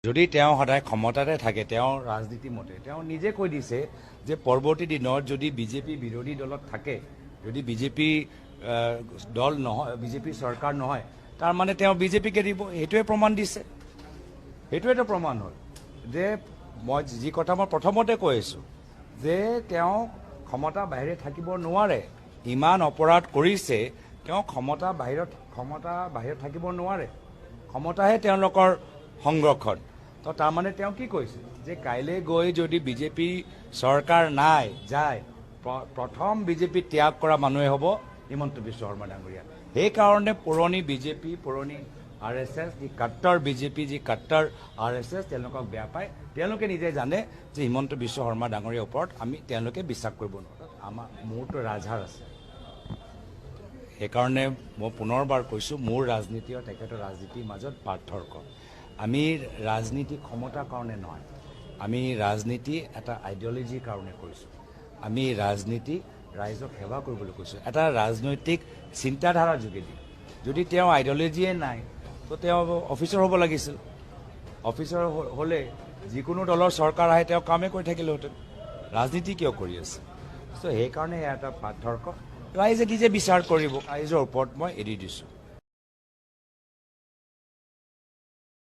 যদি তেওঁ সদায় ক্ষমতাতে থাকে, তেওঁৰ ৰাজনীতি মতে তেওঁ নিজে কৈ দিছে যে পৰৱৰ্তী দিনত যদি বিজেপি বিৰোধী দলত থাকে, যদি বিজেপি দল নহয়, বিজেপি চৰকাৰ নহয়, তাৰ মানে তেওঁ বিজেপিকে দিব। সেইটোৱে প্ৰমাণ দিছে। সেইটোৱেতো প্ৰমাণ হ'ল যে মই যি কথা মই প্ৰথমতে কৈ আছোঁ যে তেওঁ ক্ষমতা বাহিৰে থাকিব নোৱাৰে। ইমান অপৰাধ কৰিছে, তেওঁ ক্ষমতা বাহিৰত থাকিব নোৱাৰে। ক্ষমতাহে তেওঁলোকৰ সংৰক্ষণ। তো তাৰমানে তেওঁ কি কৈছে যে কাইলৈ গৈ যদি বিজেপি চৰকাৰ নাই যায়, প্ৰথম বিজেপি ত্যাগ কৰা মানুহে হ'ব হিমন্ত বিশ্ব শৰ্মা ডাঙৰীয়া। সেইকাৰণে পুৰণি বিজেপি, পুৰণি আৰএছএছ, যি কাট্টাৰ বিজেপি, যি কাট্টাৰ আৰএছএছ, তেওঁলোকক বেয়া পায়। তেওঁলোকে নিজে জানে যে হিমন্ত বিশ্ব শৰ্মা ডাঙৰীয়াৰ ওপৰত আমি তেওঁলোকে বিশ্বাস কৰিব নোৱাৰোঁ। আমাৰ মোৰতো ৰাজহাড় আছে। সেইকাৰণে মই পুনৰবাৰ কৈছোঁ, মোৰ ৰাজনীতি আৰু তেখেতৰ ৰাজনীতিৰ মাজত পাৰ্থক্য। আমি ৰাজনীতি ক্ষমতাৰ কাৰণে নহয়, আমি ৰাজনীতি এটা আইডিঅ'লজিৰ কাৰণে কৰিছোঁ। আমি ৰাজনীতি ৰাইজক সেৱা কৰিবলৈ কৈছোঁ, এটা ৰাজনৈতিক চিন্তাধাৰাৰ যোগেদি। যদি তেওঁ আইডিঅ'লজিয়ে নাই, তো তেওঁ অফিচাৰ হ'ব লাগিছিল। অফিচাৰ হ'লে যিকোনো দলৰ চৰকাৰ আহে, তেওঁ কামেই কৰি থাকিলেহেঁতেন। ৰাজনীতি কিয় কৰি আছে? চ' সেইকাৰণে এয়া এটা পাৰ্থক্য। ৰাইজে নিজে বিচাৰ কৰিব। ৰাইজৰ ওপৰত মই এৰি দিছোঁ।